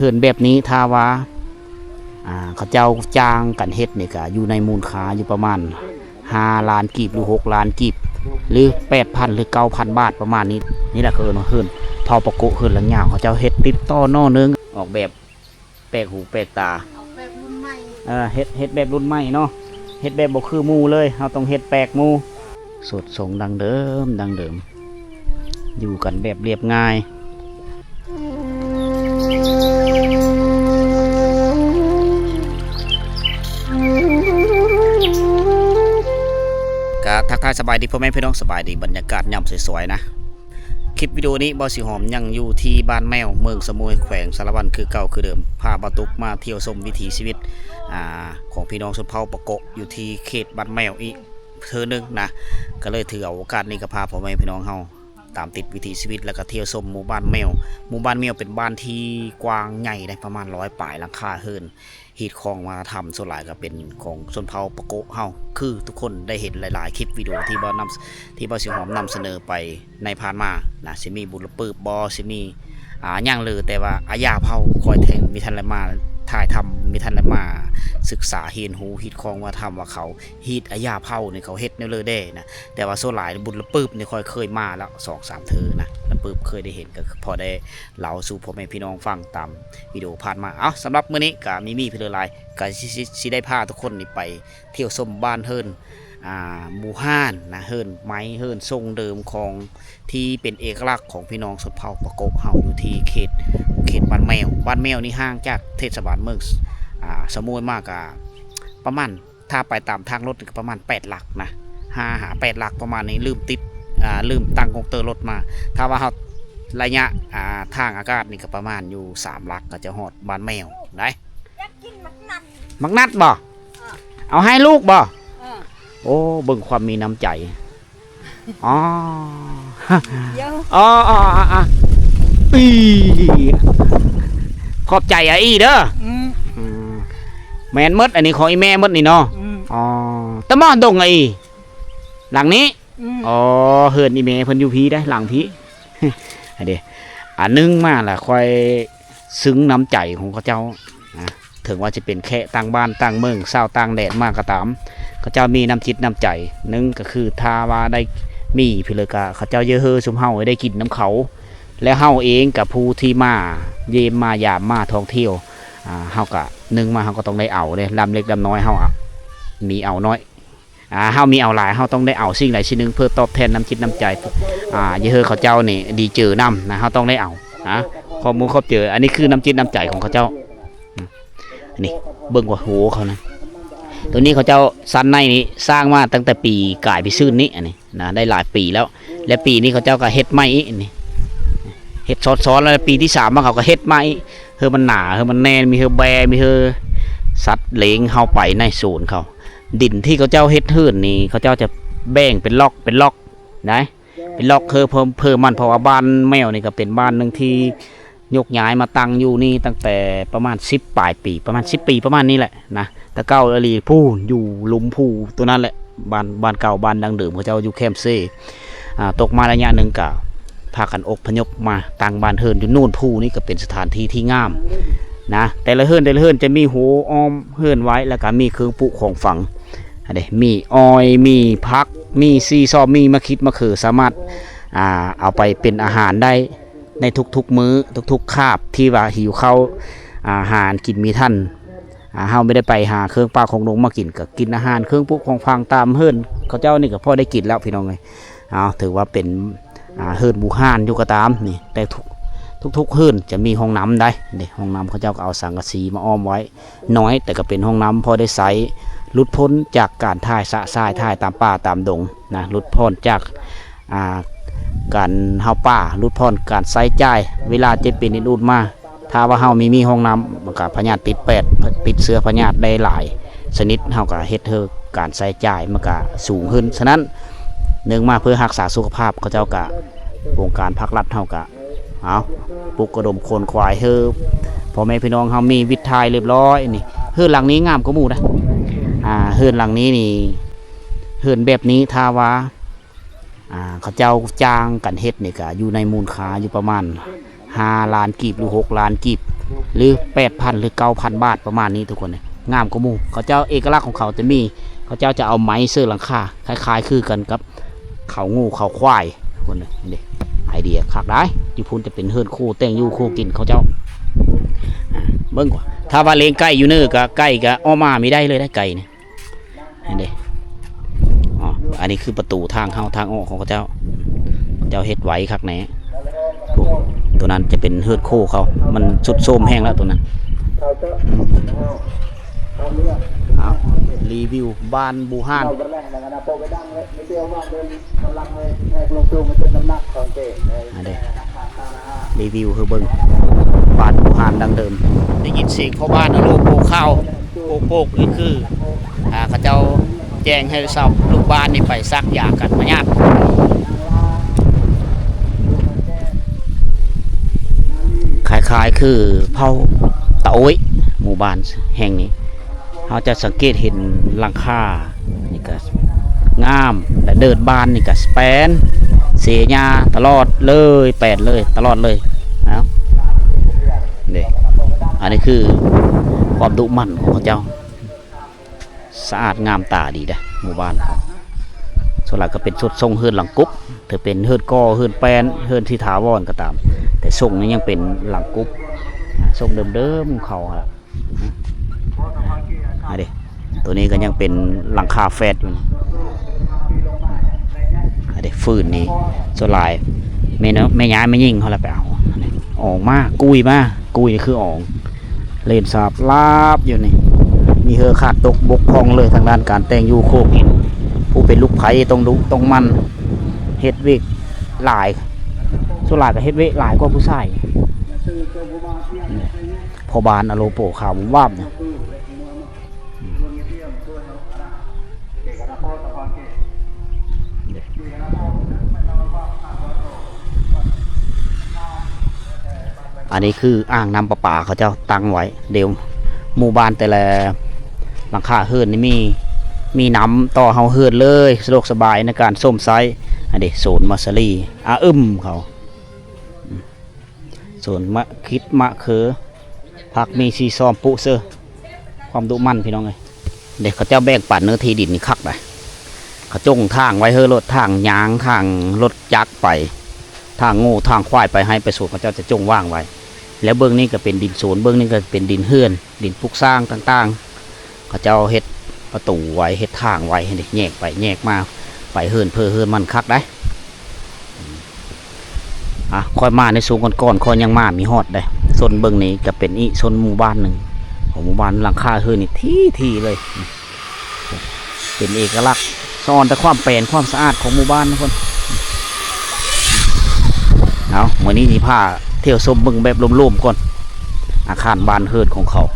ເຮືອນແບບນີ້ຖ້າວ່າ ອ່າ ເຂົາເຈົ້າຈ້າງກັນເຮັດນີ້ ກະຢູ່ໃນມູນຄ່າຢູ່ປະມານຫ້າລ້ານກີບ ຫຼື ຫົກລ້ານກີບ ຫຼື ແປດພັນ ຫຼື ເກົ້າພັນບາດ ປະມານນີ້. ນີ້ແຫຼະ ເຂົາເອີ້ນວ່າເຮືອນເຜົ່າປາໂກະ ເຮືອນຫຼັງຍາວ. ເຂົາເຈົ້າເຮັດຕິດຕໍ່ໜໍ່ເໜິງ ອອກແບບ ແປກຫູແປກຕາ. ອອກແບບລຸ້ນໃໝ່. ເອີ ເຮັດ ເຮັດແບບລຸ້ນໃໝ່ເນາະ ເຮັດແບບບໍ່ຄືໝູ່ເລີຍ. ເຮົາຕ້ອງເຮັດແປກໝູ່. ສົດສົງດັ່ງເດີມ ດັ່ງເດີມ ຢູ່ກັນແບບລຽບງ່າຍ. ກະທັກທາຍສະບາຍດີພໍ່ແມ່ພີ່ນ້ອງ ສະບາຍດີບັນຍາກາດຍາມສວຍໆນະ. ຄລິບວິດີໂອນີ້ ບ່າວສີຫອມຍັງຢູ່ທີ່ບ້ານແມວ ເມືອງສະໝວຍ ແຂວງສາລະວັນ ຄືເກົ່າຄືເດີມ ພາບ່າວຕຸກມາທ່ຽວຊົມວິຖີຊີວິດ ອ່າ ຂອງພີ່ນ້ອງຊົນເຜົ່າປາໂກະ ຢູ່ທີ່ເຂດບ້ານແມວອີກເທື່ອໜຶ່ງນະ. ກະເລີຍຖືເອົາໂອກາດນີ້ ກະພາພໍ່ແມ່ພີ່ນ້ອງເຮົາຕາມຕິດວິຖີຊີວິດ ແລ້ວກະທ່ຽວຊົມໝູ່ບ້ານແມວ. ໝູ່ບ້ານແມວເປັນບ້ານທີ່ກວ້າງໃຫຍ່ໄດ໋ ປະມານຮ້ອຍປາຍຫຼັງຄາເຮືອນ. ຮີດຄອງວັດທະນະທຳສ່ວນຫຼາຍກະເປັນຂອງຊົນເຜົ່າປາໂກະເຮົາ ຄືທຸກຄົນໄດ້ເຫັນຫຼາຍໆຄລິບວິດີໂອທີ່ບ່າວນຳ ທີ່ບ່າວສີຫອມນຳສະເໜີໄປໃນຜ່ານມານະ. ຊິມີບຸນລະປຶບບໍ່ ຊິມີ ອ່າ ຫຍັງເລີ ແຕ່ວ່າອາຢາເຜົ່າຂ້ອຍແທ້ມີທັນໄດ້ມາຖ່າຍທຳ ມີທັນໄດ້ມາສຶກສາຮຽນຮູ້ຮີດຄອງວັດທະນະທຳວ່າເຂົາຮີດອາຢາເຜົ່ານີ້ເຂົາເຮັດແນວເລີແດ່ນະ. ແຕ່ວ່າສ່ວນຫຼາຍບຸນລະປຶບນີ້ຂ້ອຍເຄີຍມາແລ້ວສອງສາມເທື່ອນະ ລະປຶບເຄີຍໄດ້ເຫັນ ກະພໍໄດ້ເລົ່າສູ່ພໍ່ແມ່ພີ່ນ້ອງຟັງຕາມວິດີໂອຜ່ານມາ. ເອົ້າ ສຳລັບມື້ນີ້ກະມີມີເພີນຫຼາຍ ກະຊິ ຊິ ຊິໄດ້ພາທຸກຄົນນີ້ໄປທ່ຽວຊົມບ້ານເຮືອນ ອ່າ ບູຮານນະ ເຮືອນໄມ້ ເຮືອນຊົງເດີມຂອງ ທີ່ເປັນເອກະລັກຂອງພີ່ນ້ອງຊົນເຜົ່າປາໂກະເຮົາ ຢູ່ທີ່ເຂດ ເຂດບ້ານແມວ. ບ້ານແມວນີ້ຫ່າງຈາກເທດສະບານເມືອງ ອ່າ ສະໝວຍມາກະປະມານ ຖ້າໄປຕາມທາງລົດນີ້ກະປະມານແປດຫຼັກນະ ຫ້າຫາແປດຫຼັກປະມານນີ້ ລືມຕິດ ອ່າ ລືມຕັ້ງກົງເຕີລົດມາ. ຖ້າວ່າເຮົາໄລຍະ ອ່າ ທາງອາກາດນີ້ກະປະມານຢູ່ສາມຫຼັກກະຈະຮອດບ້ານແມວໄດ໋. ຢາກກິນໝາກນັດ. ໝາກນັດບໍ່? ເອີ ເອົາໃຫ້ລູກບໍ່? ເອີ ໂອ້ ເບິ່ງຄວາມມີນ້ຳໃຈ. ອໍ ເອີ ອໍ ອາ ອາ ອີ ຂອບໃຈອາອີເດີ. ອືມ ອືມ ແມ່ນໝົດ ອັນນີ້ຂອງອີແມ່ໝົດນີ້ເນາະ. ອືມ ອໍ ຕະໝໍດດົງອາອີ ຫຼັງນີ້. ອືມ ອໍ ເຮືອນອີແມ່ເພິ່ນຢູ່ພີ້ໄດ໋ ຫຼັງພີ້. ອັນເດ ອັນໜຶ່ງມາລະຂ້ອຍ ຊຶ່ງນ້ຳໃຈຂອງເຂົາເຈົ້ານະ ເຖິງວ່າຈະເປັນແຂກຕ່າງບ້ານຕ່າງເມືອງ ຊາວຕ່າງແດນມາກໍຕາມ ເຂົາເຈົ້າມີນ້ຳຈິດນ້ຳໃຈ. ໜຶ່ງກໍຄືຖ້າວ່າໄດ້ມີເພິ່ນເລີກະ ເຂົາເຈົ້າຢາກເຮີຊຸມເຮົາໃຫ້ໄດ້ກິນນຳເຂົາ ແລ້ວເຮົາເອງກະຜູ້ທີ່ມາຢ້ຽມມາຢາມມາທ່ອງທ່ຽວ ອ່າ ເຮົາກະ ໜຶ່ງມາເຮົາກໍຕ້ອງໄດ້ເອົາເດ້ ລຳເລັກລຳນ້ອຍເຮົາອະ ມີເອົາໜ້ອຍ ອ່າ ເຮົາມີເອົາຫຼາຍ ເຮົາຕ້ອງໄດ້ເອົາສິ່ງໃດສິ່ງໜຶ່ງເພື່ອຕອບແທນນ້ຳຈິດນ້ຳໃຈ ອ່າ ຢາກເຮີເຂົາເຈົ້ານີ້ດີເຈີນຳນະ ເຮົາຕ້ອງໄດ້ເອົານະ ຂອບມຸກຂອບໃຈ. ອັນນີ້ຄືນ້ຳຈິດນ້ຳໃຈຂອງເຂົາເຈົ້າ. ອືມ ອັນນີ້ເບິ່ງວ່າໂຫເຂົານະ ໂຕນີ້ເຂົາເຈົ້າຊັ້ນໃນນີ້ສ້າງມາຕັ້ງແຕ່ປີກາຍປີຊືນນີ້ ອັນນີ້ນະ ໄດ້ຫຼາຍປີແລ້ວ ແລະ ປີນີ້ເຂົາເຈົ້າກໍເຮັດໃໝ່ອີກ ອັນນີ້ເຮັດຊ້ອນໆ ແລ້ວປີທີສາມມາເຂົາກໍເຮັດໃໝ່ ເພື່ອມັນໜາ ເພື່ອມັນແໜ້ນ ມີເພື່ອແບ ມີເພື່ອສັດເລັງເຂົ້າໄປໃນໂຊນເຂົາ. ດິນທີ່ເຂົາເຈົ້າເຮັດເຮືອນນີ້ ເຂົາເຈົ້າຈະແບ່ງເປັນລັອກເປັນລັອກໄດ໋ ເປັນລັອກເຮີເພີ່ມ ເພີ່ມມັນ ເພາະວ່າບ້ານແມວນີ້ກໍເປັນບ້ານໜຶ່ງທີ່ຍົກຍ້າຍມາຕັ້ງຢູ່ນີ້ຕັ້ງແຕ່ປະມານສິບປາຍປີ ປະມານສິບປີປະມານນີ້ແຫຼະນະ. ແຕ່ເກົ່າອີ່ຫຼີ ພູ້ນ ຢູ່ລຸ່ມພູໂຕນັ້ນແຫຼະ ບ້ານ ບ້ານເກົ່າ ບ້ານດັ້ງເດີມເຂົາເຈົ້າຢູ່ແຄມເຊ ອ່າ ຕົກມາໄລຍະໜຶ່ງກະພາກັນອົບພະຍົບມາຕັ້ງບ້ານເຮືອນຢູ່ໂນນພູນີ້ ກໍເປັນສະຖານທີ່ທີ່ງາມນະ. ແຕ່ລະເຮືອນ ແຕ່ລະເຮືອນຈະມີຮົ້ວອ້ອມເຮືອນໄວ້ ແລ້ວກະມີເຄື່ອງປູກຂອງຝັງ ອັນເດ ມີອ້ອຍ ມີຜັກ ມີຊີ້ຊອມ ມີໝາກຂິດ ໝາກເຂືອ ສາມາດ ອ່າ ເອົາໄປເປັນອາຫານໄດ້ໃນທຸກໆມື້ ທຸກໆຄາບທີ່ວ່າຫິວເຂົ້າ ອາຫານກິນມີທັນ ອ່າ ເຮົາບໍ່ໄດ້ໄປຫາເຄື່ອງປ່າຂອງດົງມາກິນ ກໍກິນອາຫານເຄື່ອງປູກຂອງຝັງຕາມເຮືອນເຂົາເຈົ້ານີ້ ກໍພໍໄດ້ກິນແລ້ວພີ່ນ້ອງເອີຍ. ເອົາ ຖືວ່າເປັນ ອ່າ ເຮືອນບູຮານຢູ່ກໍຕາມນີ້ ແຕ່ທຸກ ທຸກໆເຮືອນຈະມີຫ້ອງນ້ຳໄດ໋ ນີ້ ຫ້ອງນ້ຳເຂົາເຈົ້າກໍເອົາສັງກະສີມາອ້ອມໄວ້ ນ້ອຍ ແຕ່ກໍເປັນຫ້ອງນ້ຳພໍໄດ້ໃຊ້ ຫຼຸດພົ້ນຈາກການຖ່າຍຊະຊາຍ ຖ່າຍຕາມປ່າຕາມດົງນະ ຫຼຸດຜ່ອນຈາກ ອ່າ ການເຮົາປ່າ ຫຼຸດຜ່ອນການໃຊ້ຈ່າຍ ເວລາເຈັບເປັນເອັນອຸດມາ ຖ້າວ່າເຮົາມີ ມີຫ້ອງນ້ຳ ມັນກະພະຍາດຕິດແປດ ຕິດເຊື້ອພະຍາດໄດ້ຫຼາຍຊະນິດ ເຮົາກະເຮັດໃຫ້ການໃຊ້ຈ່າຍມັນກະສູງຂຶ້ນ. ສະນັ້ນ ເນື່ອງມາເພື່ອຮັກສາສຸຂະພາບ ເຂົາເຈົ້າກະ ອົງການພາກລັດເຮົາກະ ເອົາ ປຸກກະດົມໂຄນຂວາຍໃຫ້ພໍ່ແມ່ພີ່ນ້ອງເຮົາມີວິດຖ່າຍຮຽບຮ້ອຍ. ນີ້ ເຮືອນຫຼັງນີ້ງາມກວ່າໝູ່ນະ ອ່າ ເຮືອນຫຼັງນີ້ນີ້ ເຮືອນແບບນີ້ຖ້າວ່າ ອ່າ ເຂົາເຈົ້າຈ້າງກັນເຮັດນີ້ກະຢູ່ໃນມູນຄ່າຢູ່ປະມານຫ້າລ້ານກີບ ຫຼື ຫົກລ້ານກີບ ຫຼື ແປດພັນ ຫຼື ເກົ້າພັນບາດ ປະມານນີ້ທຸກຄົນ. ງາມກວ່າໝູ່. ເຂົາເຈົ້າ ເອກະລັກຂອງເຂົາຈະມີ ເຂົາເຈົ້າຈະເອົາໄມ້ເສີຫຼັງຄາ ຄ້າຍໆຄືກັນກັບເຂົາງົວເຂົາຄວາຍພຸ້ນເດ້. ໄອເດຍຄັກຫຼາຍ. ຢູ່ພຸ້ນຈະເປັນເຮືອນໂຄແຕ່ງຢູ່ໂຄກິນເຂົາເຈົ້າ. ອາ ເບິ່ງກວ່າ ຖ້າວ່າລ້ຽງໄກ່ຢູ່ເນີ ກະໄກ່ກະອອກມາມີໄດ້ເລີຍໄດ໋ ໄກ່ນີ້. ເຫັນເດ້. ອໍ ອັນນີ້ຄືປະຕູທາງເຂົ້າທາງອອກຂອງເຂົາເຈົ້າ. ເຂົາເຈົ້າເຮັດໄວ້ຄັກແນ່. ໂອ້ ໂຕນັ້ນຈະເປັນເຮືອນໂຄເຂົາ ມັນຊຸດໂຊມແຮງແລ້ວໂຕນັ້ນ. ເອົາ ຣີວິວບ້ານບູຮານ. ອັນເດ້ ຣີວິວໃຫ້ເບິ່ງ ບ້ານບູຮານດັ້ງເດີມ. ໄດ້ຍິນສຽງພໍ່ບ້ານອາໂລໂປກຂ່າວໂປກໆ ນີ້ຄື ອ່າ ເຂົາເຈົ້າແຈ້ງໃຫ້ຊາວລູກບ້ານນີ້ໄປສັກຢາກັນພະຍາດ. ຄ້າຍໆຄືເຜົ່າຕາໂອ້ຍ ໝູ່ບ້ານແຫ່ງນີ້. ເຮົາຈະສັງເກດເຫັນຫຼັງຄານີ້ກະງາມ ແລະ ເດີ່ນບ້ານນີ້ກະແປນເສຍຫຍ້າຕະຫຼອດເລີຍ ແປນເລີຍ ຕະຫຼອດເລີຍ. ເອົ້າ ເດ້ ອັນນີ້ຄືຄວາມດຸໝັ່ນຂອງເຂົາເຈົ້າ. ສະອາດງາມຕາດີເດ້ ໝູ່ບ້ານ. ສ່ວນຫຼາຍກໍເປັນຊຸດຊົງເຮືອນຫຼັງກົບ ເຖິງເປັນເຮືອນກໍ່ ເຮືອນແປ້ນ ເຮືອນທີ່ຖາວອນກໍຕາມ ແຕ່ຊົງນີ້ຍັງເປັນຫຼັງກົບ. ຊົງເດີມໆຂອງເຂົາຫັ້ນລະ. ອາ ເດ້ ໂຕນີ້ກໍຍັງເປັນຫຼັງຄາແຟດຢູ່ນີ້. ອາ ເດ້ ຟືນນີ້ສ່ວນຫຼາຍແມ່ນ ແມ່ຍາຍແມ່ຍິງເຮົາລະໄປເອົາ ອອງມາ ກຸຍມາ ກຸຍນີ້ຄືອອງ ເລນສາບລາບຢູ່ນີ້. ມີເຮືອຂາດຕົກບົກຜ່ອງເລີຍທາງດ້ານການແຕ່ງຢູ່ໂຄກິນ. ຜູ້ເປັນລູກໃພ້ຕ້ອງດຸຕ້ອງໝັ່ນ ເຮັດວຽກຫຼາຍ ສ່ວນຫຼາຍກໍເຮັດວຽກຫຼາຍກວ່າຜູ້ຊາຍ. ພໍ່ບ້ານອາໂລໂປຂາວວາບນີ້. ອັນນີ້ຄືອ່າງນ້ຳປະປາເຂົາເຈົ້າຕັ້ງໄວ້. ດຽວໝູ່ບ້ານແຕ່ລະຫຼັງຄາເຮືອນນີ້ມີ ມີນ້ຳຕໍ່ເຮົາເຮືອນເລີຍ ສະດວກສະບາຍໃນການຊົມໃຊ້. ອັນນີ້ໂຊນມາສາລີອາອຶມເຂົາ ໂຊນມະ ຄິດ ມະເຂີ ຜັກ ມີ ຊີຊອມ ປຸເຊີ. ຄວາມດຸໝັ່ນພີ່ນ້ອງເອີຍ. ເດ້ ເຂົາເຈົ້າແບ່ງປັນເນື້ອທີ່ດິນນີ້ຄັກໃດ໋. ເຂົາຈົ່ງທາງໄວ້ເຮີລົດທາງຍາງ ທາງລົດຈັກໄປ ທາງງົວທາງຄວາຍໄປໄຮ່ໄປສວນ ເຂົາເຈົ້າຈະຈົ່ງວາງໄວ້. ແລ້ວເບື້ອງນີ້ກໍເປັນດິນສວນ ເບື້ອງນີ້ກໍເປັນດິນເຮືອນ ດິນປຸກສ້າງຕ່າງໆ. ເຂົາເຈົ້າເຮັດປະຕູໄວ້ ເຮັດທາງໄວ້ ເຫັນເດ້ ແຍກໄປແຍກມາ ໄປເຮືອນເພີເຮືອນມັນຄັກໃດ໋. ອ່ະ ຂ້ອຍມາໃນຊ່ວງກ່ອນໆ ຂ້ອຍຍັງມາມີຮອດໃດ໋. ໂຊນເບິ່ງນີ້ກໍເປັນອີກໂຊນໝູ່ບ້ານໜຶ່ງ ຂອງໝູ່ບ້ານ ຫຼັງຄາເຮືອນນີ້ຖີ່ໆເລີຍ ເປັນເອກະລັກ ສະອອນແຕ່ຄວາມແປນ ຄວາມສະອາດຂອງໝູ່ບ້ານພຸ້ນ. ເອົາ ມື້ນີ້ຊິພາທ່ຽວຊົມເບິ່ງແບບລວມໆກ່ອນ ອາຄານບ້ານເຮືອນຂອງເຂົາ.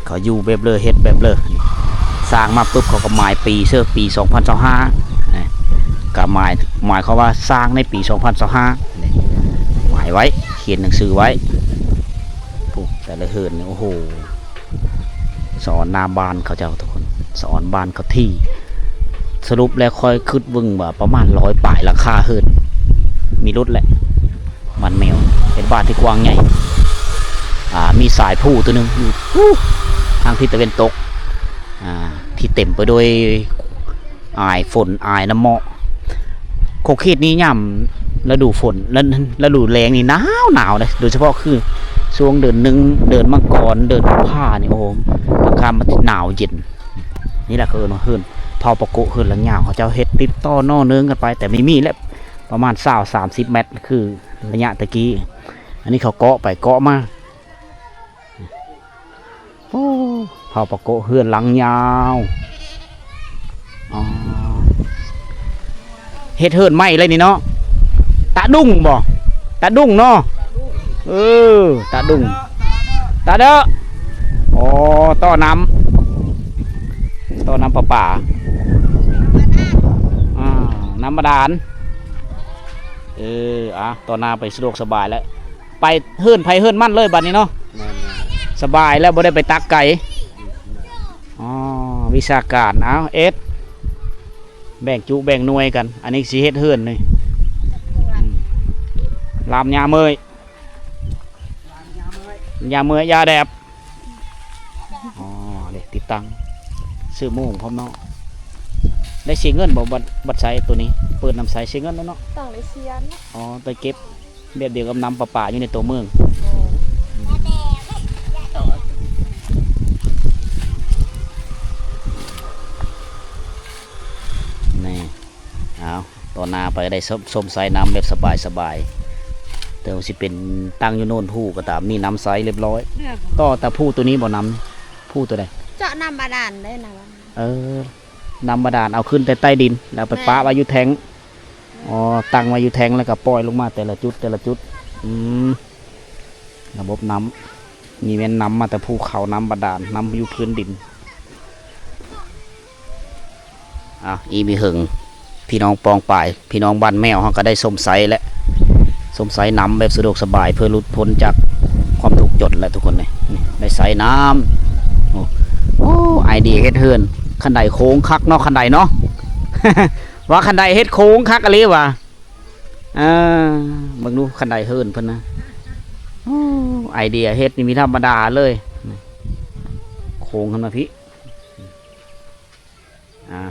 ເຂົາຢູ່ແບບເລີ ເຮັດແບບເລີ ສ້າງມາປຶບ ເຂົາກໍໝາຍປີເຊີ ປີສອງພັນຊາວຫ້າ ກໍໝາຍ ໝາຍຄວາມວ່າສ້າງໃນປີສອງພັນຊາວຫ້າ ໝາຍໄວ້ ຂຽນໜັງສືໄວ້. ໂອ້ ແຕ່ລະເຮືອນນີ້ ໂອ້ໂຫ ສະອອນໜ້າບ້ານເຂົາເຈົ້າທຸກຄົນ ສະອອນບ້ານເຂົາທີ່. ສະຫຼຸບແລ້ວຂ້ອຍຄິດເບິ່ງວ່າປະມານຮ້ອຍປາຍຫຼັງຄາເຮືອນ ມີຫຼຸດແຫຼະ. ບ້ານແມວ ເປັນບ້ານທີ່ກວ້າງໃຫຍ່ ອ່າ ມີສາຍພູຕົວໜຶ່ງຢູ່ທາງທິດຕາເວັນຕົກ ອ່າ ທີ່ເຕັມໄປດ້ວຍອາຍຝົນ ອາຍນ້ຳເໝາະ. ຂົງເຂດນີ້ຍາມລະດູຝົນ ລະ ລະດູແລ້ງນີ້ໜາວ ໜາວເດ້ ໂດຍສະເພາະຄືຊ່ວງເດືອນໜຶ່ງ ເດືອນມັງກອນ ເດືອນກຸມພານີ້ ໂອ້ໂຫ ອາກາດມັນຊິໜາວເຢັນ. ນີ້ແຫຼະເຂົາເອີ້ນວ່າເຮືອນເຜົ່າປາໂກະ ເຮືອນຫຼັງຍາວ ເຂົາເຈົ້າເຮັດຕິດຕໍ່ຕໍ່ເນື່ອງກັນໄປ ແຕ່ມີ ມີແຫຼະ ປະມານຊາວ ສາມສິບແມັດ ຄືໄລຍະຕະກີ້. ອັນນີ້ເຂົາເກາະໄປເກາະມາ. ໂອ້ ເຜົ່າປາໂກະເຮືອນຫຼັງຍາວ. ອໍ ເຮັດເຮືອນໃໝ່ເລີຍນີ້ເນາະ. ຕາດຸ່ງບໍ? ຕາດຸ່ງເນາະ. ເອີ ຕາດຸ່ງ ຕາເດີ. ອໍ ຕໍ່ນ້ຳ ຕໍ່ນ້ຳປະປາ ອ່າ ນ້ຳບາດານ. ເອີ ອ່າ ຕໍ່ນ້ຳໄປສະດວກສະບາຍແລ້ວ ໄປເຮືອນໃຜເຮືອນມັນເລີຍບັດນີ້ເນາະ. ແມ່ນໆ ສະບາຍແລ້ວ ບໍ່ໄດ້ໄປຕັກໄກ. ອໍ ວິຊາການ ເອົາ ເຮັດ ແບ່ງຈຸແບ່ງໜ່ວຍກັນ. ອັນນີ້ຊິເຮັດເຮືອນນີ້ ອືມ ລາມຍາເມີຍ. ຢາເມື່ອຍຢາແດດ. ອໍ ເດ້ ຕິດຕັ້ງ ຊື້ໂມງພ້ອມເນາະ. ໄດ້ເສຍເງິນບໍ່ ບັດ ບັດໃຊ້ໂຕນີ້? ເປີດນ້ຳໃຊ້ເສຍເງິນແລ້ວເນາະ? ຕ້ອງໄດ້ເສຍເນາະ. ອໍ ໄດ້ເກັບແບບດຽວກັບນ້ຳປະປາຢູ່ໃນຕົວເມືອງ. ນີ້ ເອົາ ຕໍ່ໜ້າໄປໄດ້ຊົມ ຊົມໃຊ້ນ້ຳແບບສະບາຍໆ. ເຖິງຊິເປັນຕັ້ງຢູ່ໂນນພູກໍຕາມ ມີນ້ຳໃຊ້ລຽບຮ້ອຍ. ຕໍ່ຕາພູໂຕນີ້ບໍ່ ນ້ຳພູໂຕໃດ? ເຈາະນ້ຳບາດານໄດ້ນະ. ເອີ ນ້ຳບາດານເອົາຂຶ້ນແຕ່ໃຕ້ດິນ ແລ້ວໄປປະໄວ້ຢູ່ແທ້ງ. ອໍ ຕັ້ງໄວ້ຢູ່ແທ້ງ ແລ້ວກໍປ່ອຍລົງມາແຕ່ລະຈຸດ ແຕ່ລະຈຸດ. ອືມ ລະບົບນ້ຳ ນີ້ແມ່ນນ້ຳມາແຕ່ພູເຂົາ ນ້ຳບາດານ ນ້ຳຢູ່ພື້ນດິນ. ອາ ອີ່ມີເຫິງ ພີ່ນ້ອງປ້ອງປາຍ ພີ່ນ້ອງບ້ານແມວເຮົາກໍໄດ້ຊົມໃຊ້ແຫຼະ ຊົມໃຊ້ນ້ຳແບບສະດວກສະບາຍ ເພື່ອຫຼຸດພົ້ນຈາກຄວາມທຸກຈົນແຫຼະທຸກຄົນເອີຍ. ນີ້ ໄດ້ໃຊ້ນ້ຳ. ໂອ້ ໂອ້ ໄອເດຍເຮັດເຮືອນ ຄັນໄດໂຄ້ງຄັກເນາະ ຄັນໄດເນາະ. ວ່າຄັນໄດເຮັດໂຄ້ງຄັກອີ່ຫຼີວ່າ. ເອີ ເບິ່ງດູຄັນໄດເຮືອນເພິ່ນນະ. ໂອ້ ໄອເດຍເຮັດນີ້ມີທຳມະດາເລີຍ. ໂຄ້ງຂຶ້ນມາພີ້. ອາ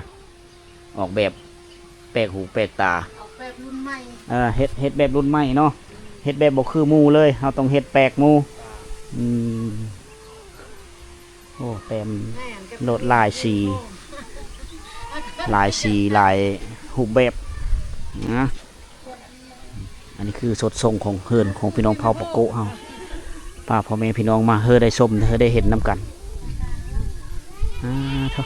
ອອກແບບແປກຫູແປກຕາ ອອກແບບລຸ້ນໃໝ່. ເອີ ເຮັດ ເຮັດແບບລຸ້ນໃໝ່ເນາະ ເຮັດແບບບໍ່ຄືໝູ່ເລີຍ ເຮົາຕ້ອງເຮັດແປກໝູ່. ອືມ ໂອ້ ແຕ້ມໂລດຫຼາຍສີ ຫຼາຍສີ ຫຼາຍຮູບແບບນະ. ອັນນີ້ຄືສົດຊົງຂອງເຮືອນຂອງພີ່ນ້ອງເຜົ່າປາໂກະເຮົາ ພາພໍ່ແມ່ພີ່ນ້ອງມາເຮີໄດ້ຊົມເຮີໄດ້ເຫັນນຳກັນ. ອາ ໂທ້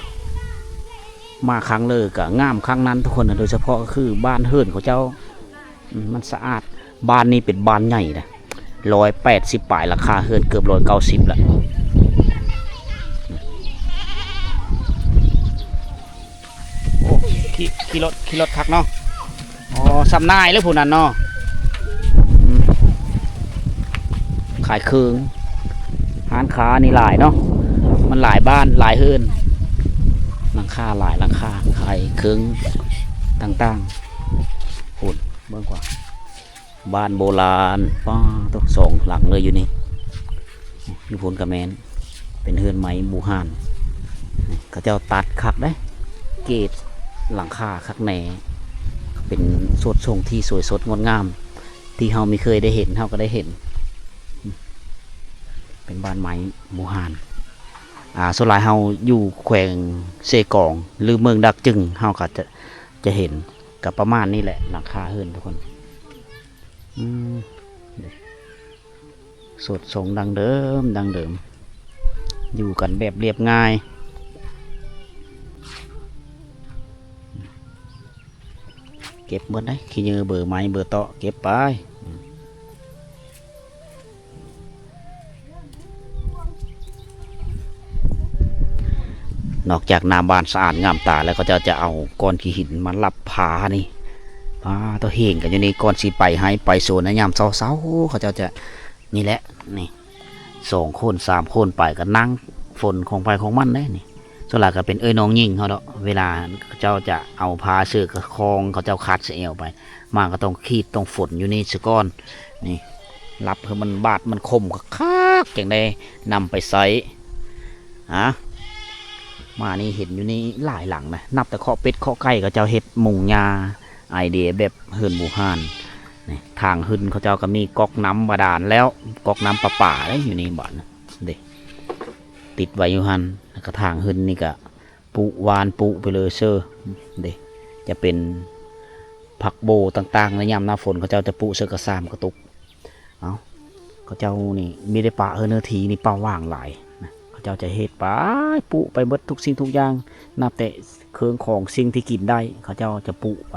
ມາຄັ້ງເລີກະງາມຄັ້ງນັ້ນທຸກຄົນນະ ໂດຍສະເພາະກໍຄືບ້ານເຮືອນເຂົາເຈົ້າ ອືມ ມັນສະອາດ. ບ້ານນີ້ເປັນບ້ານໃຫຍ່ນະ ຮ້ອຍແປດສິບປາຍ ຫຼັງຄາເຮືອນເກືອບຮ້ອຍເກົ້າສິບລະ. ໂອ້ ຂີ່ ຂີ່ລົດ ຂີ່ລົດຄັກເນາະ. ອໍ ສຳນາຍເລີຍຜູ້ນັ້ນເນາະ. ອືມ ຂາຍເຄື່ອງ ຮ້ານຄ້ານີ້ຫຼາຍເນາະ ມັນຫຼາຍບ້ານຫຼາຍເຮືອນ ຫຼັງຄາຫຼາຍຫຼັງຄາ ຂາຍເຄື່ອງຕ່າງໆ. ພຸ້ນ ເບິ່ງກວ່າ ບ້ານໂບລານ ປ້າໂທ້ ສອງຫຼັງເລີຍຢູ່ນີ້ ຢູ່ພຸ້ນກະແມ່ນ ເປັນເຮືອນໄມ້ບູຮານ. ເຂົາເຈົ້າຕັດຄັກເດ້ ເກດຫຼັງຄາຄັກແນ່ ເປັນໂສດຊົງທີ່ສວຍສົດງົດງາມ ທີ່ເຮົາມີເຄີຍໄດ້ເຫັນ ເຮົາກໍໄດ້ເຫັນ ເປັນບ້ານໄມ້ບູຮານ. ອາ ສ່ວນຫຼາຍເຮົາຢູ່ແຂວງເຊກອງ ຫຼື ເມືອງດາກຈຶງ ເຮົາກໍຈະ ຈະເຫັນ ກໍປະມານນີ້ແຫຼະ ຫຼັງຄາເຮືອນທຸກຄົນ. ອືມ ໂສດຊົງດັ້ງເດີມ ດັ້ງເດີມ ຢູ່ກັນແບບລຽບງ່າຍ. ເກັບໝົດເດ້ ຂີ້ເຫຍື້ອ ເບີໄມ້ ເບີເຕາະ ເກັບໄປ. ນອກຈາກໜ້າບ້ານສະອາດງາມຕາແລ້ວ ເຂົາເຈົ້າຈະເອົາກ້ອນຂີ້ຫີນມາລັບຜານີ້ ຜາໂຕເຮງກັນຢູ່ນີ້. ກ່ອນຊິໄປໄຮ່ໄປສວນໃນຍາມເຊົ້າໆ ເຂົາເຈົ້າຈະ ນີ້ແຫຼະ ນີ້ ສອງຄົນສາມຄົນໄປກໍນັ່ງຝົນຂອງໃຜຂອງມັນເດ້ນີ້. ສ່ວນຫຼາຍກໍເປັນເອື້ອຍນ້ອງຍິງເຮົາເນາະ ເວລາເຂົາເຈົ້າຈະເອົາຜ້າເສື້ອຄອງ ເຂົາເຈົ້າຄັດໃສ່ແອວໄປ ມາກໍຕ້ອງຂີດຕ້ອງຝົນຢູ່ນີ້ຊະກ່ອນ. ນີ້ ລັບໃຫ້ມັນບາດມັນຄົມຄັກໆ ຈັ່ງໄດ້ນຳໄປໃຊ້. ອາ ມານີ້ເຫັນຢູ່ນີ້ຫຼາຍຫຼັງນະ ນັບແຕ່ເຄາະເປັດເຄາະໄກ່ ເຂົາເຈົ້າເຮັດມຸງຫຍ້າ ໄອເດຍແບບເຮືອນບູຮານ. ນີ້ ທາງຂຶ້ນເຂົາເຈົ້າກໍມີກັອກນ້ຳບາດານແລ້ວ ກັອກນ້ຳປະປາເດ້ຢູ່ນີ້ ບາດນີ້ເດ້ ຕິດໄວ້ຢູ່ຫັ້ນ. ແລ້ວກໍທາງຂຶ້ນນີ້ກໍ ປຸຫວານປຸໄປເລີຍເຊີ ເດ້ ຈະເປັນຜັກໂບຕ່າງໆ ໃນຍາມໜ້າຝົນ ເຂົາເຈົ້າຈະປຸເຊີກະສາມກະຕຸກ. ເອົ້າ ເຂົາເຈົ້ານີ້ມີແຕ່ປະເຮີເນື້ອທີ່ນີ້ເປົ່າຫວ່າງຫຼາຍນະ ເຂົາເຈົ້າຈະເຮັດໄປ ປຸໄປເບິດທຸກສິ່ງທຸກຢ່າງ ນັບແຕ່ເຄື່ອງຂອງສິ່ງທີ່ກິນໄດ້ ເຂົາເຈົ້າຈະປຸໄປ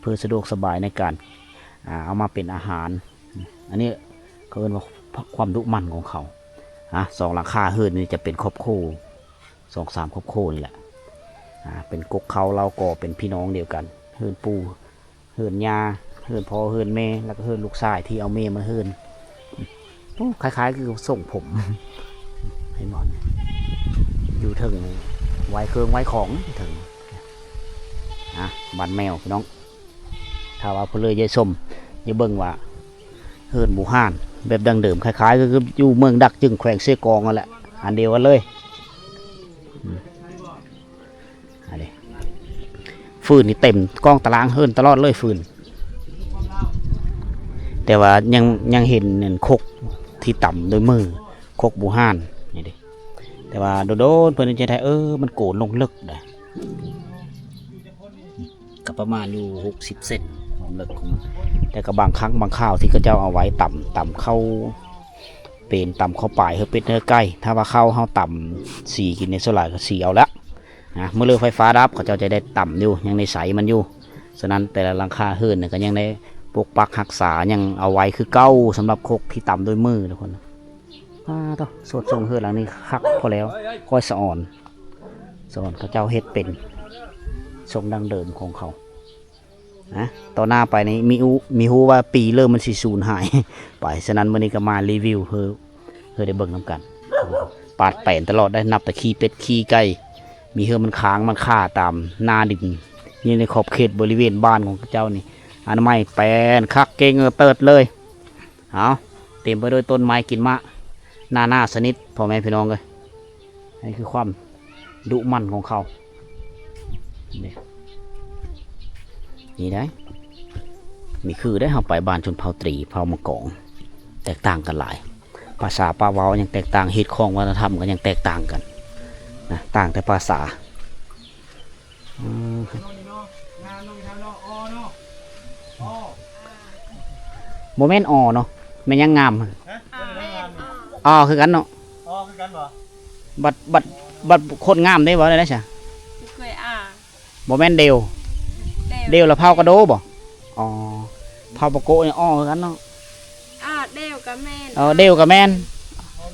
ເພື່ອສະດວກສະບາຍໃນການ ອ່າ ເອົາມາເປັນອາຫານ. ອັນນີ້ເຂົາເອີ້ນວ່າຄວາມດຸໝັ່ນຂອງເຂົາ. ອ່າ ສອງຫຼັງຄາເຮືອນນີ້ຈະເປັນຄອບຄົວ ສອງສາມຄອບຄົວນີ້ແຫຼະ ອ່າ ເປັນກົກເຄົ້າເລົ້າກໍເປັນພີ່ນ້ອງດຽວກັນ ເຮືອນປູ່ ເຮືອນຍ່າ ເຮືອນພໍ່ ເຮືອນແມ່ ແລ້ວກໍເຮືອນລູກຊາຍທີ່ເອົາແມ່ມາເຮືອນ. ໂອ້ ຄ້າຍໆຄືຊົງຜົມ ເຫັນບໍ່ ຢູ່ເທິງໄວ້ເຄື່ອງໄວ້ຂອງເທິງ. ອ່າ ບ້ານແມວພີ່ນ້ອງ ຖ້າວ່າຜູ້ເລີຍຢາກຊົມ ຢາກເບິ່ງວ່າເຮືອນບູຮານ ແບບດັ້ງເດີມ ຄ້າຍໆຄືຢູ່ເມືອງດາກຈຶງ ແຂວງເຊກອງນັ້ນແຫຼະ ອັນດຽວກັນເລີຍ. ອືມ ອັນນີ້ ຟືນນີ້ເຕັມກ້ອງຕາລາງເຮືອນຕະຫຼອດເລີຍຟືນ ແຕ່ວ່າຍັງ ຍັງເຫັນອັນຄົກທີ່ຕຳດ້ວຍມື ຄົກບູຮານນີ້ເດ້. ແຕ່ວ່າໂດນໆ ເພິ່ນຈະໄດ້ ເອີ ມັນໂກນລົງເລິກໄດ໋ ກໍປະມານຢູ່ຫົກສິບເຊັນ ຄວາມເລິກຂອງມັນ. ແຕ່ກໍບາງຄັ້ງບາງຄາວທີ່ເຂົາເຈົ້າເອົາໄວ້ຕຳ ຕຳເຂົ້າເປັນ ຕຳເຂົ້າປາຍ ເຮືອເປັດເຮືອໄກ່. ຖ້າວ່າເຂົ້າເຮົາຕຳສີກິນນີ້ ສ່ວນຫຼາຍກໍສີເອົາລະນະ. ມື້ເລີໄຟຟ້າດັບ ເຂົາເຈົ້າຈະໄດ້ຕຳຢູ່ ຍັງໄດ້ໃຊ້ມັນຢູ່. ສະນັ້ນແຕ່ລະຫຼັງຄາເຮືອນນີ້ກໍຍັງໄດ້ປົກປັກຮັກສາ ຍັງເອົາໄວ້ຄືເກົ່າ ສຳລັບຄົກທີ່ຕຳດ້ວຍມືທຸກຄົນ. ປາໂທ້ ສວດຊົງເຮືອນຫຼັງນີ້ຄັກພໍແລ້ວ ຂ້ອຍສະອອນ ສະອອນເຂົາເຈົ້າເຮັດເປັນຊົງດັ້ງເດີມຂອງເຂົານະ. ຕໍ່ໜ້າໄປນີ້ມີ ມີຮູ້ວ່າປີເລີ່ມມັນຊິສູນຫາຍໄປ. ສະນັ້ນມື້ນີ້ກໍມາຣີວິວເພື່ອ ເພື່ອໄດ້ເບິ່ງນຳກັນ. ປາດແປນຕະຫຼອດໄດ໋ ນັບແຕ່ຂີ້ເປັດຂີ້ໄກ່ ມີເຮືອມັນຄ້າງມັນຄາຕາມໜ້າດິນ ຢູ່ໃນຂອບເຂດບໍລິເວນບ້ານຂອງເຂົາເຈົ້ານີ້ ອະນາໄມແປນຄັກເກັ່ງເຕີດເລີຍ. ເອົາ ເຕັມໄປດ້ວຍຕົ້ນໄມ້ກິນໝາກນານາຊະນິດ ພໍ່ແມ່ພີ່ນ້ອງເອີຍ. ນີ້ຄືຄວາມດຸໝັ່ນຂອງເຂົາ ນີ້ ນີ້ໄດ໋ ມີຄືໄດ໋. ເຮົາໄປບ້ານຊົນເຜົ່າຕຣີ ເຜົ່າມະກອງ ແຕກຕ່າງກັນຫຼາຍ ພາສາປາກເວົ້າຍັງແຕກຕ່າງ ຮີດຄອງວັດທະນະທຳກໍຍັງແຕກຕ່າງກັນນະ ຕ່າງແຕ່ພາສາ. ອືມ ບໍ່ແມ່ນອໍເນາະ ແມ່ນຫຍັງງາມ? ອໍຄືກັນເນາະ. ອໍຄືກັນບໍ່? ບັດ ບັດ ບັດຄົນງາມເດ້ ເວົ້າໄດ້ໃດຊະ? ບໍ່ແມ່ນເດວ ເດວລະເຜົ່າກະໂດບໍ່? ອໍ ເຜົ່າປາໂກະນີ້ອໍຄືກັນເນາະ. ອາ ເດວກະແມ່ນ ເອີ ເດວກະແມ່ນ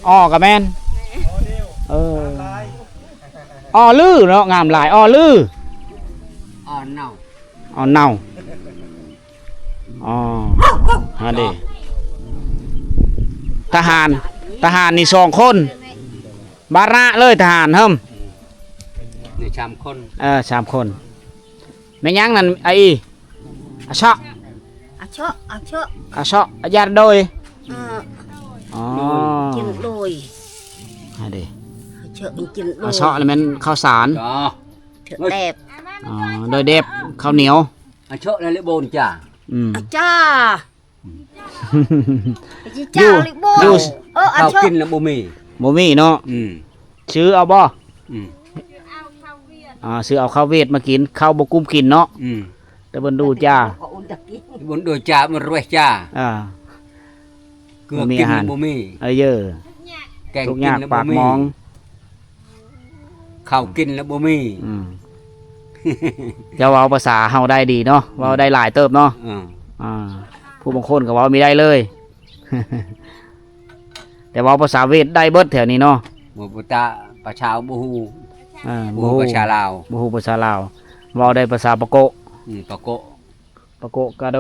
ອໍກະແມ່ນ ແມ່ນ ເອີ ອໍລືເນາະ ງາມຫຼາຍ ອໍລື ອໍເນົ່າ ອໍເນົ່າ ອໍ ຫັ້ນເດ ທະຫານ ທະຫານນີ້ສອງຄົນ ບາລະເລີຍທະຫານເຮີ້ມ ນີ້ສາມຄົນ ເອີ ສາມຄົນ. ແມ່ນຫຍັງນັ້ນ ອາອີ ອາເຊາະ ອາເຊາະ ອາເຊາະ ອາເຊາະ ອາຢາດໂດຍ ເອີ ອໍ ກິນໂດຍ ຫັ້ນເດ ອາເຊາະ ກິນໂດຍ ອາເຊາະນີ້ແມ່ນເຂົ້າສານ ໂດຍແດບ ອໍ ໂດຍແດບ ເຂົ້າໜຽວ ອາເຊາະ ແລະ ເລໂບນຈ້າ ອືມ ອາຈາ ຢູ່ ເອີ ເຂົ້າກິນແລ້ວບໍ່ມີ ບໍ່ມີເນາະ ອືມ ຊື້ເອົາບໍ່? ອືມ ອ່າ ຊື້ເອົາເຂົ້າຫວຽດມາກິນ ເຂົ້າບໍ່ກຸ້ມກິນເນາະ ອືມ ແຕ່ເບິ່ງດູຈ້າ ເບິ່ງດູຈ້າ ມັນລວຍຈ້າ ອ່າ ເກືອກິນບໍ່ມີ ເອີ ແກງກິນແລ້ວບໍ່ມີ ເຂົ້າກິນແລ້ວບໍ່ມີ ອືມ ເຈົ້າເວົ້າພາສາເຮົາໄດ້ດີເນາະ ເວົ້າໄດ້ຫຼາຍເຕີບເນາະ ອືມ ອ່າ ຜູ້ບາງຄົນກໍເວົ້າບໍ່ໄດ້ເລີຍ ແຕ່ເວົ້າພາສາຫວຽດໄດ້ເບິດແຖວນີ້ເນາະ ບໍ່ ພາສາລາວບໍ່ຮູ້ ເອີ ບໍ່ຮູ້ພາສາລາວ ບໍ່ຮູ້ພາສາລາວ ເວົ້າໄດ້ພາສາປາໂກະ ອືມ ປາໂກະ ປາໂກະກາໂດ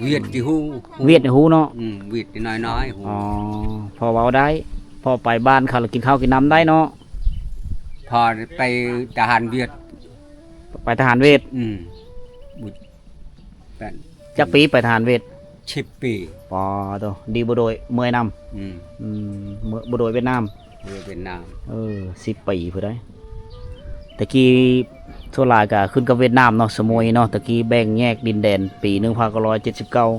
ຫວຽດຊິຮູ້ ຫວຽດນີ້ຮູ້ເນາະ ອືມ ຫວຽດນີ້ນ້ອຍໆ ຮູ້ ອໍ ພໍເວົ້າໄດ້ ພໍໄປບ້ານເຂົາແລ້ວກິນເຂົ້າກິນນ້ຳໄດ້ເນາະ ພໍໄປທະຫານຫວຽດ ໄປທະຫານຫວຽດ ອືມ ແມ່ນ ຈັກປີໄປທະຫານຫວຽດ? ສິບປີ ປາໂທ້ ດີບໍ່ໂດຍ ເມື່ອຍນຳ ອືມ ອືມ ບໍ່ໂດຍຫວຽດນາມ ເວຍດນາມ ເອີ ສິບປີພຸ້ນໃດ໋ ແຕ່ກີ້ສ່ວນຫຼາຍກະຂຶ້ນກັບຫວຽດນາມເນາະ ສະໝຸຍເນາະ ແຕ່ກີ້ແບ່ງແຍກດິນແດນປີໜຶ່ງພັນເກົ້າຮ້ອຍເຈັດສິບເກົ້າ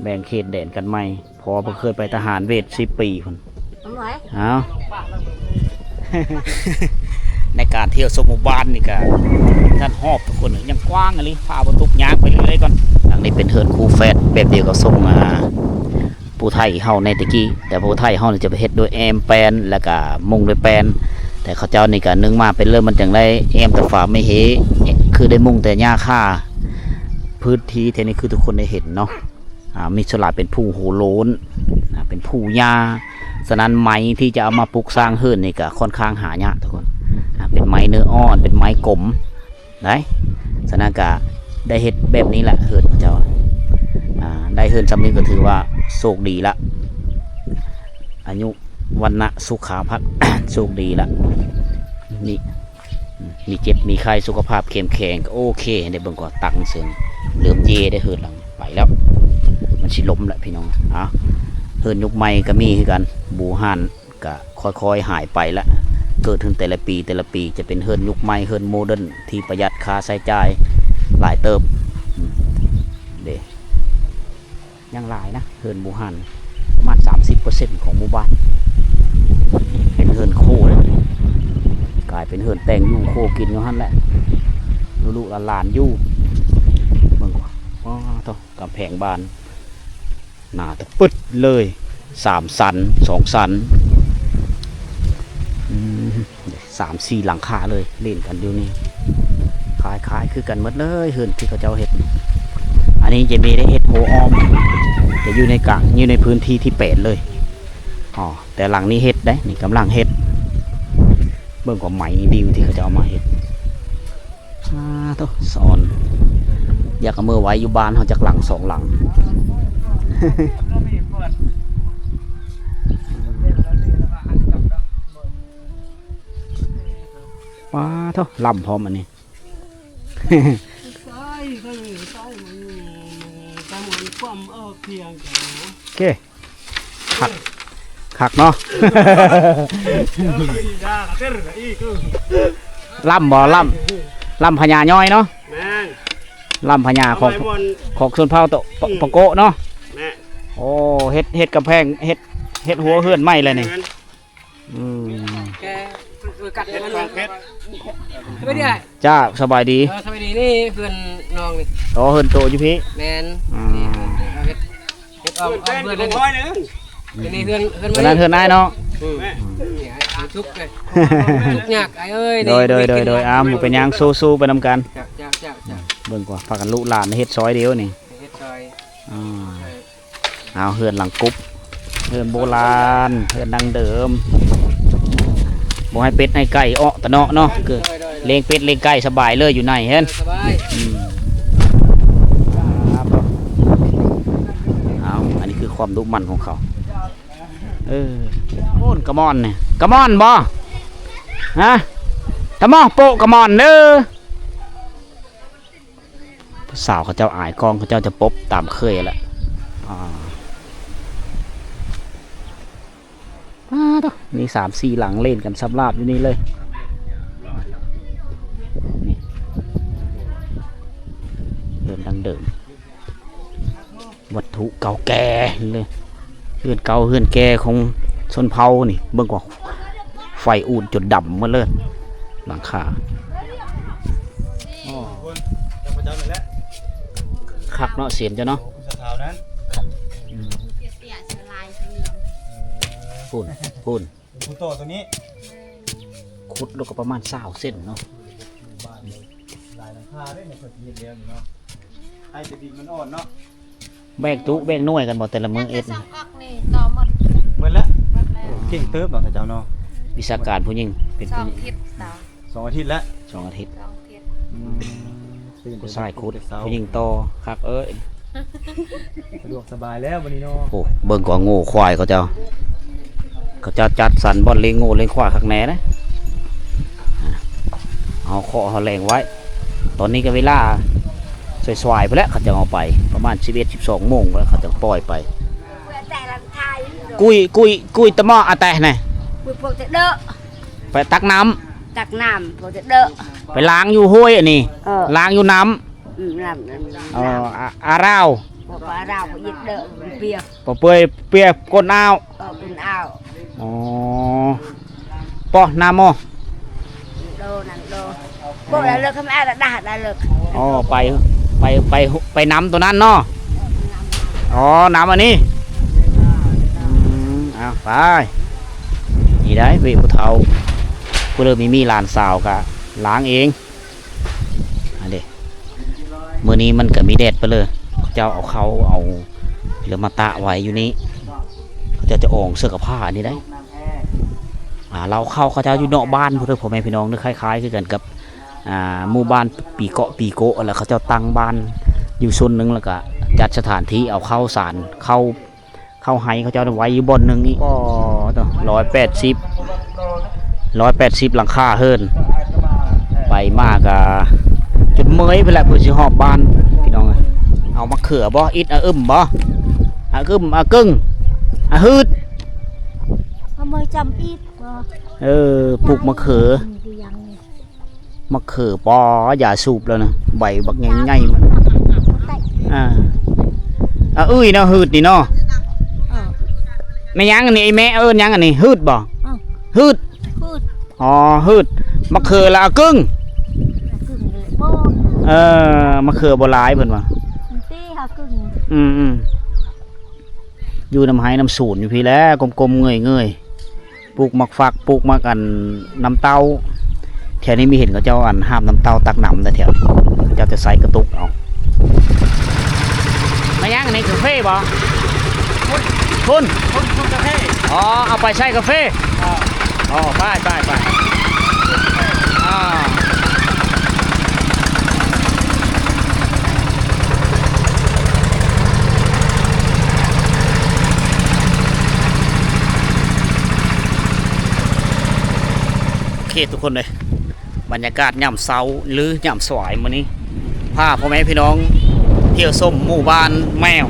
ແບ່ງເຂດແດນກັນໃໝ່ ເພາະວ່າເພິ່ນເຄີຍໄປທະຫານຫວຽດສິບປີພຸ້ນ ເອົາ ໃນການທ່ຽວຊົມໝູ່ບ້ານນີ້ກະ ທ່ານຮອບທຸກຄົນ ຍັງກວ້າງອີ່ຫຼີ ພາບໍ່ຕົກ ຍ່າງໄປເລື້ອຍໆກ່ອນ ຫຼັງນີ້ເປັນເຮືອນຄູ່ແຝດ ແບບດຽວກັບຊົງ ອ່າ ຜູ້ໄທເຮົາໃນແຕ່ກີ້ ແຕ່ຜູ້ໄທເຮົານີ້ຈະໄປເຮັດດ້ວຍແອ້ມແປ້ນ ແລ້ວກະມຸງດ້ວຍແປ້ນ ແຕ່ເຂົາເຈົ້ານີ້ກະໜຶ່ງມາເປັນເລີ່ມມັນຈັ່ງໄດ້ແອ້ມແຕ່ຝາໄມ້ເຮ ຄືໄດ້ມຸງແຕ່ຫຍ້າຄາ ພື້ນທີ່ແຖວນີ້ຄືທຸກຄົນໄດ້ເຫັນເນາະ ອ່າ ມີສ່ວນຫຼາຍເປັນພູໂຫໂລນ ອ່າ ເປັນພູຫຍ້າ ສະນັ້ນໄມ້ທີ່ຈະເອົາມາປຸກສ້າງເຮືອນນີ້ກະຂ້ອນຂ້າງຫາຍາກທຸກຄົນ ອ່າ ເປັນໄມ້ເນື້ອອ່ອນ ເປັນໄມ້ກົມ ໄດ້ ສະນັ້ນກະໄດ້ເຮັດແບບນີ້ແຫຼະ ເຮືອນຂອງເຈົ້າ ອ່າ ໄດ້ເຮືອນຊ່ຳນີ້ກໍຖືວ່າໂຊກດີລະ ອາຍຸ ວັນນະ ສຸຂະພະ ໂຊກດີລະ ມີ ມີເຈັບມີໄຂ້ ສຸຂະພາບເຂັ້ມແຂງ ກໍໂອເຄ ໄດ້ເບິ່ງກ່ອນ ຕັ້ງເຊິ່ງ ເລີ່ມເຢໄດ້ ເຮືອນຫຼັງໄປແລ້ວ ມັ ຊິລົ້ມແຫຼະພີ່ນ້ອງ. ເອົ້າ ເຮືອນຍຸກໃໝ່ກໍມີຄືກັນ, ບູຮານກໍຄ່ອຍໆຫາຍໄປລະ. ເກີດຂຶ້ນແຕ່ລະປີ ແຕ່ລະປີຈະເປັນເຮືອນຍຸກໃໝ່, ເຮືອນໂມເດີນທີ່ປະຢັດຄ່າໃຊ້ຈ່າຍຫຼາຍເຕີບ. ອືມ ເດ້ ຍັງຫຼາຍນະ ເຮືອນບູຮານ ປະມານສາມສິບເປີເຊັນຂອງໝູ່ບ້ານ ເປັນເຮືອນໂຄເດ້, ກາຍເປັນເຮືອນແຕ່ງຢູ່ໂຄກິນຢູ່ຫັ້ນແຫຼະ, ລູກໆຫຼານໆຢູ່. ເບິ່ງ ອໍ ໂທ້ ກຳແພງບ້ານໜາແຕ່ປຶດເລີຍ, ສາມຊັ້ນ ສອງຊັ້ນ ອືມ ສາມສີ່ຫຼັງຄາເລີຍ ຫຼິ້ນກັນຢູ່ນີ້. ຄ້າຍໆຄືກັນໝົດເລີຍ ເຮືອນທີ່ເຂົາເຈົ້າເຮັດ. ອັນນີ້ຈະມີໄດ້ເຮັດໂຮອ້ອມ, ຈະຢູ່ໃນກາງ ຢູ່ໃນພື້ນທີ່ທີແປດເລີຍ. ອໍ ແຕ່ຫຼັງນີ້ເຮັດໄດ໋ ນີ້ກຳລັງເຮັດ. ເບິ່ງກວ່າໄມ້ດິວທີ່ເຂົາເຈົ້າເອົາມາເຮັດ. ອາ ໂທ້ ສອນ ຢາກເອົາເມືອໄວ້ຢູ່ບ້ານເຮົາຈັກຫຼັງສອງຫຼັງ. ປາໂທ້ ລຳພ້ອມອັນນີ້. ໂອເຄ ຄັກ ຄັກເນາະ. ລຳບໍ່ ລຳ ລຳພະຍາຍ້ອຍເນາະ. ແມ່ນ ລຳພະຍາຂອງ ຂອງຊົນເຜົ່າໂຕ ປະ ປະໂກະເນາະ. ແມ່ນ ໂອ້ ເຮັດ ເຮັດກຳແພງ ເຮັດ ເຮັດຫົວເຮືອນໃໝ່ແລ້ວນີ້. ແມ່ນ ອືມ ແກເອີກັດມັນເຮັດ ສະບາຍດີອ້າຍ. ຈ້າ ສະບາຍດີ. ເອີ ສະບາຍດີ. ນີ້ເພື່ອນນ້ອງນີ້. ອໍ ເຮືອນໂຕຢູ່ພີ້. ແມ່ນ ອືມ ນີ້ເພິ່ນເຮັດ ເຮັດອອກ ເພື່ອນ ເພື່ອນນ້ອງນ້ອຍເດີ. ນີ້ເຮືອນ ເຮືອນ ອັນນັ້ນເຮືອນອ້າຍເນາະ. ອືມ ນີ້ອ້າຍ ທຸກເລີຍ ທຸກຍາກອ້າຍເອີຍ. ໂດຍ ໂດຍ ໂດຍ ໂດຍ ເອົາ ບໍ່ເປັນຫຍັງ ສູ້ໆໄປນຳກັນ. ເຈົ້າ ເຈົ້າ ເຈົ້າ ເຈົ້າ ເບິ່ງກ່ອນ ພາກັນລູກຫຼານເຮັດຊອຍດຽວນີ້. ເຮັດຊອຍ ອ່າ ເອີ ເອົາ ເຮືອນຫຼັງກຸບ ເຮືອນໂບລານ ເຮືອນດັ້ງເດີມ. ບໍ່ໃຫ້ເປັດໃຫ້ໄກ່ເອາະຕະເນາະເນາະ. ຄື ໂດຍ ໂດຍ ລ້ຽງເປັດລ້ຽງໄກ່ສະບາຍເລີຍຢູ່ໃນຫັ້ນ. ເອີ ສະບາຍ ອືມ ເອົາ ອັນນີ້ຄືຄວາມດຸໝັ່ນຂອງເຂົາ. ເອີ ໂອ້ນ ກະມ່ອນນີ້ ກະມ່ອນບໍ່? ຮະ ຕະໝໍ້ໂປະກະມ່ອນເດີ. ຜູ້ສາວເຂົາເຈົ້າອາຍກ້ອງ ເຂົາເຈົ້າຈະປົບຕາມເຄີຍແຫຼະ. ອາ ປາໂທ້ ມີສາມສີ່ຫຼັງເລ່ນກັນສຳລາບຢູ່ນີ້ເລີຍ. ນີ້ ເຮືອນດັ້ງເດີມ. ວັດຖຸເກົ່າແກ່ເລີຍ ເຮືອນເກົ່າເຮືອນແກ່ຂອງຊົນເຜົ່ານີ້. ເບິ່ງວ່າໄຟອູດຈົນດຳໝົດເລີຍ ຫຼັງຄາ. ອໍ ຄັກເນາະ ສຽງເຈົ້າເນາະ. ອືມ ພຸ້ນ ພຸ້ນ ຜູ້ຕໍ່ຕົວນີ້ ແມ່ນ ຂຸດລົງກໍປະມານຊາວເຊັນເນາະ. ບ້ານຫຼາຍຫຼັງຄາເດ້ ເພິ່ນເຮັດແລ້ວນີ້ເນາະ. ໃຫ້ແຕ່ດິນມັນອ່ອນເນາະ. ແບ່ງຕຸແບ່ງໜ່ວຍກັນບໍ່ແຕ່ລະມື້ເຮັດ? ສອງກັກນີ້ຕໍ່ໝົດ ໝົດແລ້ວ. ໝົດແລ້ວ ເກັ່ງເຕີບເນາະເຈົ້າເນາະ. ວິຊາການຜູ້ຍິງເປັນ ສອງອາທິດແລ້ວ ສອງອາທິດແລ້ວ ສອງອາທິດ ສອງອາທິດ. ອືມ ຜູ້ຊາຍຂຸດ ຜູ້ຍິງຕໍ່ ຄັກເອີຍ ສະດວກສະບາຍແລ້ວບັດນີ້ເນາະ. ໂອ້ ເບິ່ງກວ່າໂງ່ຄວາຍເຂົາເຈົ້າ ເຂົາເຈົ້າຈັດສັນບ່ອນລ້ຽງໂງ່ລ້ຽງຄວາຍຄັກແນ່ເດ້. ເຮົາເຄາະເຮົາແລງໄວ້ ຕອນນີ້ກໍເວລາສວາຍໆ ພຸ້ນແຫຼະ ເຂົາຈະເອົາໄປ ປະມານສິບເອັດ ສິບສອງໂມງແລ້ວ ເຂົາຈະປ່ອຍໄປ. ກຸຍ ກຸຍ ກຸຍຕະໝໍ້ອາແຕະນະ ໄປຕັກນ້ຳ ຕັກນ້ຳ ໄປລ້າງຢູ່ຫ້ວຍອັນນີ້ ເອີ ລ້າງຢູ່ນ້ຳ. ອືມ ນ້ຳ ນ້ຳ ເອີ ອາ ອາລາວ ພວກອາລາວ ພວກເອີ ເປຍ ບໍ່ເປີຍ ເປຍກົ້ນອາວ ເອີ ກົ້ນອາວ. ອໍ ປໍນ້ຳມໍ ໂດ ນັ້ນໂດ ບໍ່ໄດ້ເລີກ ຄຳອາດໄດ້ ໄດ້ເລີກ. ອໍ ໄປ ໄປ ໄປ ໄປນ້ຳຕົວນັ້ນເນາະ. ອໍ ນ້ຳອັນນີ້. ອືມ ເອົາໄປ ນີ້ໄດ໋ ເວຜູ້ເຖົ້າ ຜູ້ເລີ່ມມີ ມີຫຼານສາວກະລ້າງເອງ. ອັນເດ ມື້ນີ້ມັນກະມີແດດປະເລີ ເຂົາເຈົ້າເອົາເຂົ້າເອົາເຫຼືອມາຕາກໄວ້ຢູ່ນີ້ ເຂົາເຈົ້າຈະອອງເສື້ອກັບຜ້າອັນນີ້ໄດ໋. ອ່າ ເລົ້າເຂົ້າເຂົາເຈົ້າຢູ່ນອກບ້ານພຸ້ນເດີ ພໍ່ແມ່ພີ່ນ້ອງເດີ ຄ້າຍໆຄືກັນກັບ ອ່າ ໝູ່ບ້ານປີເກາະ ປີໂກະ ແລ້ວເຂົາເຈົ້າຕັ້ງບ້ານຢູ່ໂຊນໜຶ່ງ ແລ້ວກະຈັດສະຖານທີ່ເອົາເຂົ້າສານ ເຂົ້າ ເຂົ້າໄຮ່ເຂົາເຈົ້າໄວ້ຢູ່ບ່ອນໜຶ່ງອີກ. ອໍ ຮ້ອຍແປດສິບ ຮ້ອຍແປດສິບຫຼັງຄາເຮືອນ ໄປມາກະຈົນເມື່ອຍພຸ້ນແຫຼະ ເພື່ອຊິຮອດບ້ານພີ່ນ້ອງເອີຍ. ເອົາມະເຂືອບໍ່? ອິດອະອຶມບໍ່? ອາກຶມ ອາກຶ້ງ ອາຮືດ ອາເມຍຈຳອີກບໍ່? ເອີ ປູກມະເຂືອ ຢູ່ຫຍັງນີ້ ມະເຂືອ ປໍ ຢາສູບແລ້ວນະ ໃບບັກໃຫຍ່ໆ ມັນ ອ່າ ອາເອີຍເນາະ ຮືດນີ້ເນາະ ເອີ ແມ່ນຫຍັງອັນນີ້ ແມ່ເອີ້ນຫຍັງອັນນີ້ ຮືດບໍ່? ເອີ ຮືດ ຮືດ ອໍ ຮືດ ມະເຂືອລະອາກຶ້ງ ອາກຶ້ງເລີຍບໍ່ ເອີ ມະເຂືອບໍ່ຫຼາຍເພິ່ນວ່າ ມັນຕີຫາກຶ້ງ ອືມໆ ຢູ່ນຳໄຮ່ນຳສວນຢູ່ພີ້ແຫຼະ ກົມໆເງີຍໆ ປູກໝາກຝັກ ປູກໝາກອັນ ນ້ຳເຕົ້າ ແຖວນີ້ມີເຫັນເຂົາເຈົ້າອັນ ຫາບນ້ຳເຕົ້າຕັກນ້ຳແຖວນີ້ ເຂົາເຈົ້າຈະໃຊ້ກະຕຸກເອົາ ມາຫຍັງອັນນີ້ ກາເຟບໍ່? ພຸ້ນ ພຸ້ນ ພຸ້ນ ພຸ້ນກາເຟ ອໍ ເອົາໄປໃສ່ກາເຟ ອໍ ໄປ ໄປ ໄປ ອ່າ ໂອເຄ ທຸກຄົນເອີຍ ບັນຍາກາດຍາມເຊົ້າ ຫຼື ຍາມສວາຍມື້ນີ້ ພາພໍ່ແມ່ພີ່ນ້ອງທ່ຽວຊົມໝູ່ບ້ານແມວ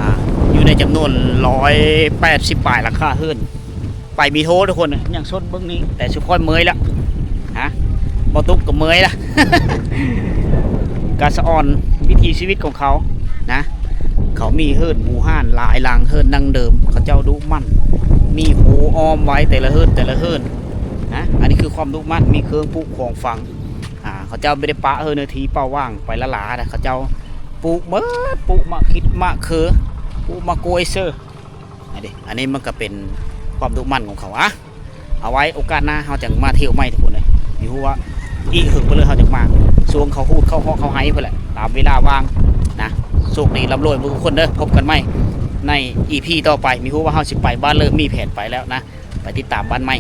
ອ່າ ຢູ່ໃນຈຳນວນຮ້ອຍແປດສິບປາຍຫຼັງຄາເຮືອນ ໄປມີໂທທຸກຄົນ ຍັງຊົນເບິ່ງນີ້ ແຕ່ຊຸມຂ້ອຍເມື່ອຍລະ ຮະ ບໍ່ຕຸກກໍເມື່ອຍລະ ກະສະອອນວິຖີຊີວິດຂອງເຂົານະ ເຂົາມີເຮືອນບູຮານຫຼາຍຫຼັງ ເຮືອນດັ້ງເດີມ ເຂົາເຈົ້າດຸໝັ່ນ ມີໂຫອ້ອມໄວ້ແຕ່ລະເຮືອນ ແຕ່ລະເຮືອນນະ ອັນນີ້ຄືຄວາມດຸໝັ່ນ ມີເຄື່ອງປູກຂອງຝັງ ອ່າ ເຂົາເຈົ້າບໍ່ໄດ້ປະເຮີເນື້ອທີ່ເປົ່າຫວ່າງໄປລ້າໆນະ ເຂົາເຈົ້າປູກໝົດ ປູກໝາກຂິດ ໝາກເຂີ ປູກໝາກກ້ວຍເຊີ ອັນນີ້ ອັນນີ້ມັນກໍເປັນຄວາມດຸໝັ່ນຂອງເຂົາ ອະ ເອົາໄວ້ໂອກາດໜ້າເຮົາຈັ່ງມາທ່ຽວໃໝ່ທຸກຄົນເອີຍ ບໍ່ຮູ້ວ່າອີກເຫິງປານໃດເຮົາຈັ່ງມາ ຊ່ວງເຂົາຮູດເຂົ້າຮອກເຂົ້າໄຮ່ພຸ້ນແຫຼະ ຕາມເວລາວ່າງນະ ໂຊກດີລ່ຳລວຍໝົດທຸກຄົນເດີ ພົບກັນໃໝ່ໃນອີພີຕໍ່ໄປ ບໍ່ຮູ້ວ່າເຮົາຊິໄປບ້ານເລີ ມີແຜນໄປແລ້ວນະ ໄປຕິດຕາມບ້ານໃໝ່